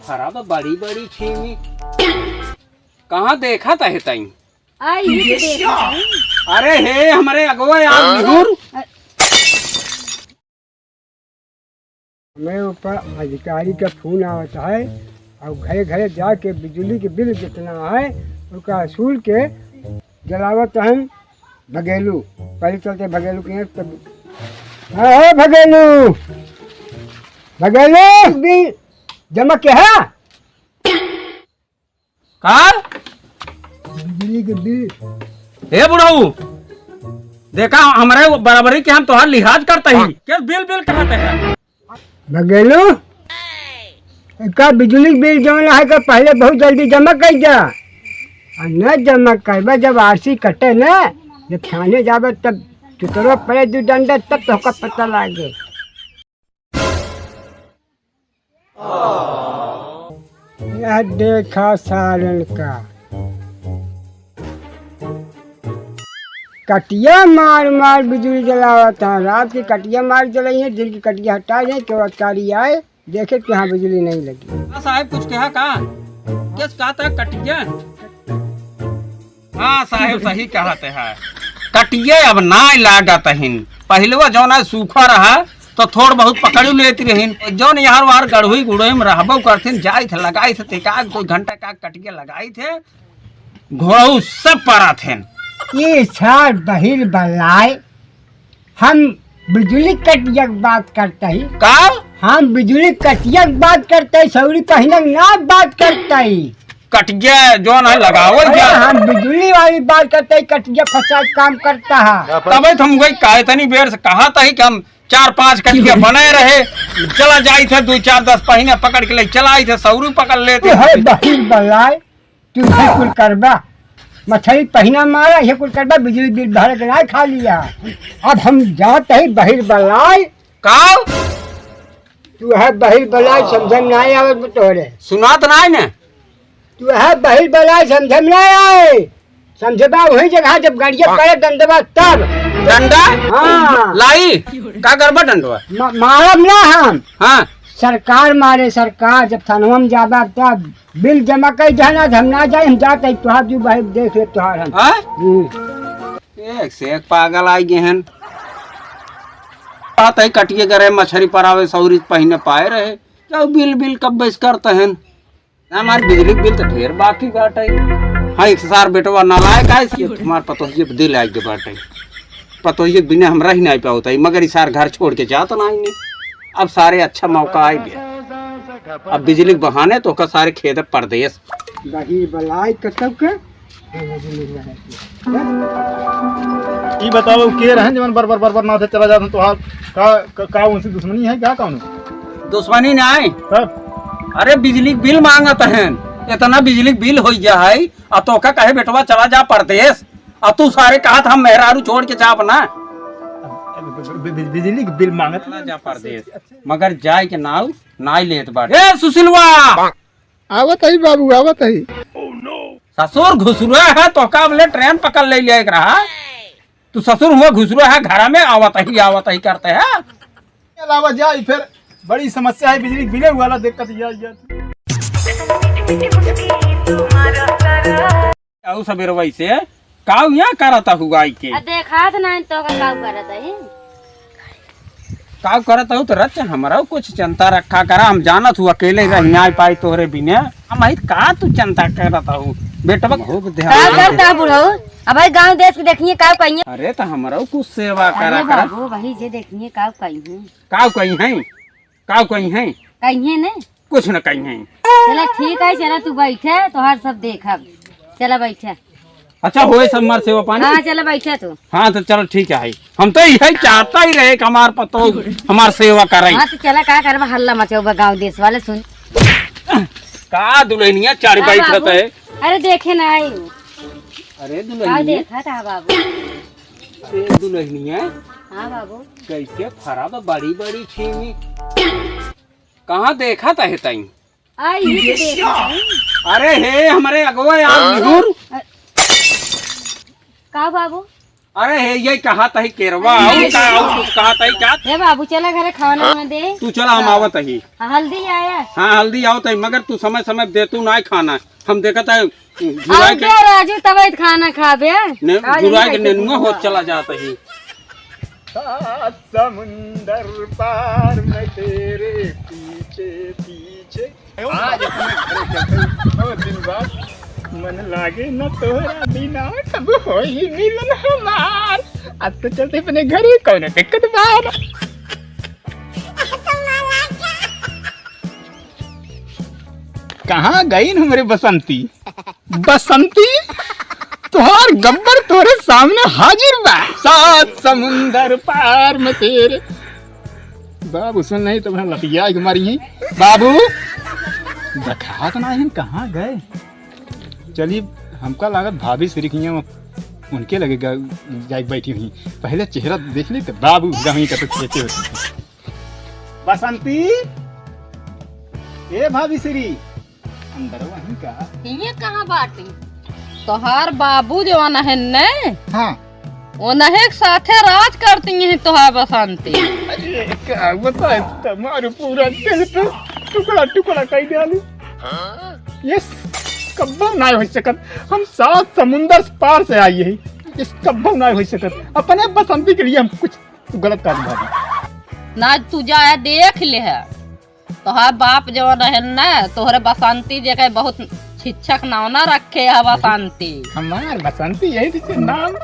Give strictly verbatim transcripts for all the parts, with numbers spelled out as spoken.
खराब बड़ी बड़ी छीमी। कहाँ देखा था हेतई? आई ही तो देखा है। अरे हे, हमरे अगवा यार, निहुर। हमें ऊपर अधिकारी का फोन आवत है और घरे घरे जाके बिजली के बिल जितना है, ओका वसूल के जलावत हन भगेलू। पहले चलते भगेलू के यहाँ तब, हाँ, हाँ, भगेलू, भगेलू, बिल जमा के है? का? बिजली के बिल। हे बुढ़ऊ, देखा, हमरे बराबरी के हम तोहार लिहाज करते ही। के बिल बिल कहते हैं? भगेलू, का बिजली बिल जौन है का पहले बहुत जल्दी जमा कर जा। और न जमा करबा, जब आरसी कटे न, जब थाने जाबे तब तुतरो पड़े दू डंडा, तब तोहका पता लागे। यह देखा सारन का कटिया मार मार बिजुली जलावत है। रात की कटिया मार जलाई है, दिन की कटिया हटा जाए, केवल कारी आए, देखे कि हाँ बिजली नहीं लगी। हाँ साहेब, कुछ कहा का? केस कहा था कटिया? हाँ साहेब, सही कहत है। कटिया अब नाय लागत हिन। पहिलवा जौन है सूखा रहा तो थोड़ बहुत पकड़ लेती रहिन। जौन यहाँ वहाँ गढ़ुई गुड़ुई में रहबो करथिन, जाइत है लगाइत है, ते का कोई घंटा का कटिया लगाइत है, घोड़ऊ सब परत हैं। ये सार बहिर बलाय, हम बिजुली कटिया के बात करत ही। का? हम बिजुली कटिया के बात करत ही, सौरी पहिना के ना बात करत ही। कटिया जौन है लगावल अरे, जा। हम बिजुली वाली बात करत ही, कटिया फंसा के काम करत है। तबे तो हम वही कहे तनी बेर से कहत ही कि हम चार पांच कटिया बनाए रहे, चला जाइत है, दो चार दस पहिना पकड़ के ले चला आइत है, सौरी पकड़ लेते। तू है बहिर बलाय, तू ही कुल करबा, मछली पहिना मारा, ये कुल करबा, बिजली बिल भर के ना खा लिया। अब हम जात ही बहिर बलाय। का? तू है बहिर बलाय, समझ में ना आवत बा तोहरे। सुनात ना है ने? तू है बहिर बलाय, समझ में ना आए। समझबा वही जगह जब गड़िया पड़े डंडवा तब। डंडा? हाँ। लाई? का करबा डंडवा? म-, मारब ना हम। हाँ। सरकार मारे सरकार, जब थानवा में जाबा तब बिल जमा कर जाना, हम ना जाए, हम जाते ही तोहार दू भाई देख ले तोहार हम। हाँ? हम्म। एक से एक पागल आई गए हैं। बात है कटिए करे मछरी पर आवे सौरी पहिने पाए रहे। क्या बिल बिल कब बस करते हैं? ना, हमार बिजली के बिल तो ढेर बाकी बाटे। हाँ, एक सार बेटवा नालायक आइस कि हमार पतोहिए पे दिल आइ गए बाटे। पतोहिए के बिना हम रह नहीं पावत है, मगर ई सार घर छोड़ के जात नहीं ने। अब सारे अच्छा मौका आइ गया, अब बिजली के बहाने तो ओकर सारे खेदे परदेस। बहिर बलाय कतब के ई बताओ, के रहन जवन बर बर बर बर नाथे चला जात हन तोहार? का, का, का उनसे दुश्मनी है क्या कौनो? दुश्मनी नाहीं। तब? अरे बिजली के बिल मांगत हन, इतना बिजली के बिल होइ गया है, आ तोका कहे बेटवा चला जा परदेस, आ तू सारे कहत हम मेहरारू छोड़ के जाब ना। बि-, बि-, बि-, बिजली के बिल मांगत चला जा परदेस, मगर जाए के नाव नाई लेत बाटे। ए सुशीलवा! आवत ही बाबू, आवत ही। ससुर घुसुरा है, तोका बोले ट्रेन पकड़ ले लिया एक रहा। तू ससुर हुआ घुसुरा है, घरा में आवत ही, आवत ही करते हैं। अलावा जाई फिर बड़ी समस्या है, बिजली बिले वाला दिक्कत या, या। आऊ सबेरवा से काऊ यहाँ करत हुआ आई के? आ देखात नहीं तो का काऊ करत है? काऊ करत हूँ तो रच, हमरा कुछ चिंता रखा करा। हम जानत हूँ अकेले रह नाई पाई तोहरे बिना। हम आई का तू चिंता करत हूँ बेटवा, खूब ध्यान का दे। करता बुढ़ऊ? अब भाई गांव देश के देखिए का कहिए। अरे तो हमरा कुछ सेवा करा अरे करा। बाबू, वही जे देखिए का कहिए। काऊ कही हैं? काऊ कही हैं? कहिए ने। कुछ न कही हैं। चला ठीक है, चला तू बैठे, तोहार सब देखब। चला बैठे। अच्छा, होए सब हमार सेवा पानी? हाँ, चला बैठे तू। हाँ, तो चलो ठीक है। हम तो यही चाहता ही रहे कि हमार पतो हमार सेवा करे। हाँ, तो चला का करबा, हल्ला मचाओबा गांव देश वाले सुन। का दुल्हनिया चार हाँ, बैठत बाबू। है? अरे देखे ना आई। अरे का दुल्हनिया। देखा था बाबू? अरे दुल्हनिया। हाँ बाबू। कैसे फरा बा बड़ी बड़ी छीमी। कहाँ देखा था हेतई? आई ही तो देखा है। अरे हे, हमरे अगवा यार निहुर। अ-, का बाबू? अरे हे, ये कहा तही केरवा, अरे और का, और कुछ कहा तही क्या? हे बाबू, चला घरे खाना वाना दे। तू चला, हम हाँ। आवत ही। हाँ, हल्दी आया। हाँ, हल्दी आवत ही, मगर तू समय समय दे, तू ना खाना। हम देखत है, अब जुराई के दे राजू, तब खाना खाबे। ने-, आज जुराई नहीं के खाई नेनुआ तू। होत चला जात ही। सात समुंदर पार मैं तेरे पीछे पीछे। आज अपने घरे चलते हैं, बहुत दिन बाद। मन लागे न तोहरा बिना, कब होई मिलन हमार। आज तो चलते अपने घरे, कौनो दिक्कत बा ना। कहाँ गई न हमरे बसंती? बसंती, तोहार गब्बर तोहरे सामने हाजिर बा। सात समुंदर पार में तेरे। बाबू सुन नहीं तो वहाँ लतिया के मारी हैं। बाबू, देखात ना हैं, कहाँ गए? चली, हमका लागत भाभी सिरी किया उनके लगे ग-, जाके बैठी हुई। पहले चेहरा देख ली तो बाबू गमी का तो खेते होते हैं। बसंती, ए भाभी सिरी, अंदर वहीं का? ये कहाँ बाटी? तोहार बाबू जवन है न, हाँ। उन्हें के साथे राज करती हैं तोहार बसंती। अरे, का बताए, तुम्हारे पूरा दिल पे टुकड़ा टुकड़ा कर डाली। ये कब्बो ना हो सकत। हम सात समुंदर पार से आई है, ये कब्बो ना हो सकत। अपने बसंती के लिए हम कुछ गलत काम भाभी। ना, तू जाया देख ले है। तोहार बाप जो रहेन ना, तोहरे बसंती जे के बहुत शिक्षक नाव ना रखे है बसंती। हमार बसंती यही तो नाम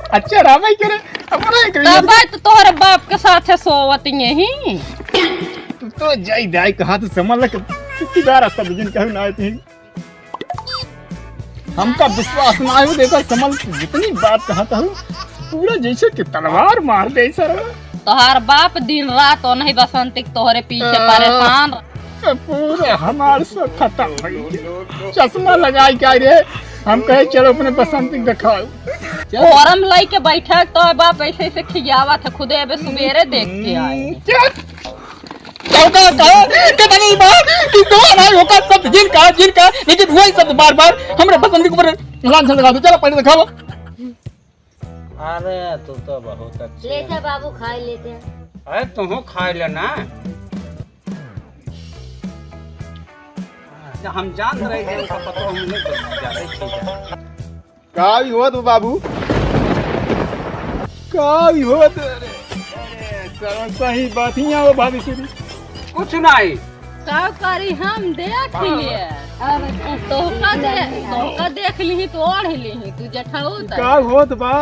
अच्छा रहबे करे। हमारा एक तबे तो तोहरे बाप के साथे सोवत यही। तू तो जाई दाई कहा, तू समझ ले कि कितनी बार सब दिन कहू ना आती। हमका विश्वास ना हो, देखा समझ जितनी बात कहत हूँ, पूरा जैसे कि तलवार मार दे सर। तोहार बाप दिन रात ओनही बसंती के तोहरे पीछे आ, परेशान। पूरा हमार सब खत्म हो गया। चश्मा लगाई के आई रे, हम कहे चलो अपने बसंती के दिखाओ। चल। फोरम लई के बैठा तो बाप ऐसे ऐसे खियावत है, खुदे अबे सुबेरे देख के आए। चल। कहता, कहता, कितनी बार कि दो अढ़ाई होकर सब जिन का, जिन का, लेकिन वही सब बार बार हमरे बसंती के ऊपर लांछन लगा दो। चलो पहले दिखाओ। अरे, तू तो बहुत अच्छी ले है। जा बाबू, खाई लेते हैं। अरे, तुम खाई लेना। अच्छा, हम जान रहे हैं, उनका पता हम नहीं कर ज्यादा ही ठीक है। का भी होत बा बाबू? का भी होत? अरे, अरे, सरवा सही बात ही है वो भाभी श्री। कुछ नहीं। का करी हम देख लिए। अब तोहका दे-, तोहका देख लीही तो ओढ़ लीही, तू जेठाऊ त। का होत बा?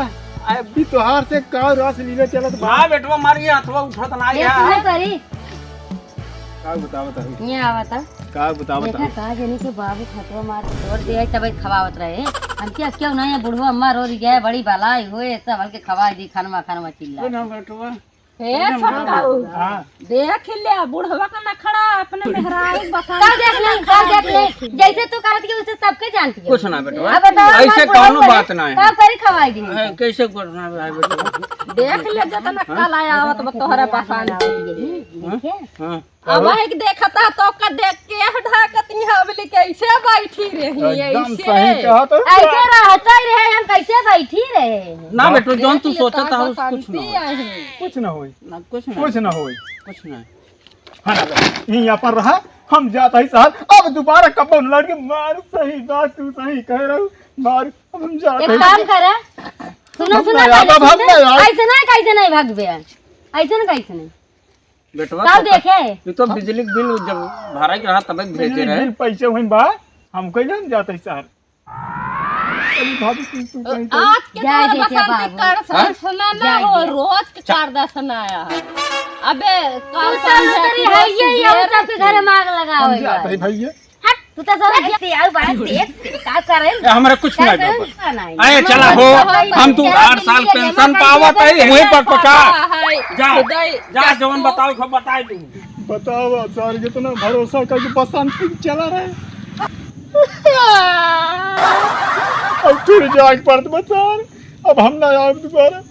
अभी तोहार से का रास लीला चलत बा? ना बेटवा, मार ये हथवा उठत ना ये है। सुना करी। का बतावत है? ये आवता। का बतावत देखा है? का जनी के बाबू खतवा मार तोड़ दिया, तब खवावत रहे। हम क्या, क्यों नहीं, बुढ़वा अम्मा रो रही है, बड़ी भलाई होए, सब हल्के खवा दी, खनवा, खनवा चिल्ला। सुन ना बेटवा। हे छोटकाऊ, हाँ। देख ले बुढ़वा का नखड़ा अपने मेहरारू बता। का देख ले, का देख ले? जैसे तू कहत कि उसे सबके जानती है। कुछ ना बेटवा, अब बताओ, ऐसे हमारे बुढ़वा कौनो को बात ना है। का करी खवाई दी? अरे, कैसे करना है बेटवा? देख ले, जतना हाँ? कल आया आवत बा तोहरा बसान के। हाँ? हाँ। अब एक देखता तो का देख के ढाकती है, अबले कैसे बैठी रही एकदम ऐसे? सही कहा तो। ऐसे रहता ही रहे, हम कैसे बैठी रहे? ना बेटो, जौन तू सोचता है, कुछ ना होई। कुछ ना होई। ना, कुछ ना। कुछ ना होई। कुछ ना। हाँ, यहीं अपन रहा, हम जाता ही शहर, अब दोबारा कब्बो न लौट के मार, सही बात तू सही कह रहा हूँ, मार, अब हम जाता एक ही। काम करा, सुनो, सुनो, अब हम ना आए। ऐसे नहीं, कैसे नहीं भागबे? ऐसे ना, कैसे नहीं? बेटवा, का तो देखे? ये तो बिजली के बिल जब भरा के रहा, तबे भेजे बिजली रहे। बिल पैसे हुई बा, हम कइले हम जाते ही शहर। अरे भाभी, तू, तू कहीं तो आज के जाए तोहर देखे बसंती बाबू। कर हाँ? दर्शन ना जाए हो, दे। रोज के जा। कर दर्शन आया है। अबे, तू काल तो संध्या नौकरी की है, रोज ये, ये सुबेरे उतर के से। घर में आग लगा हम होई जाते बा। हैं भैया। हट, तू तो साला देखते आओ बात देख, का करे? ए, हमरा कुछ का नहीं करे? बाबा। का नहीं? अरे चला हो, हम तो आठ साल पेंशन पावत है, वहीं पर पका। जा, जा, जवन बताओ, सब बताए तू। बताओ सर, जितना भरोसा करके बसंती चला रहे। अब फिर जाग पड़त बा सर, अब हम ना आब दोबारा।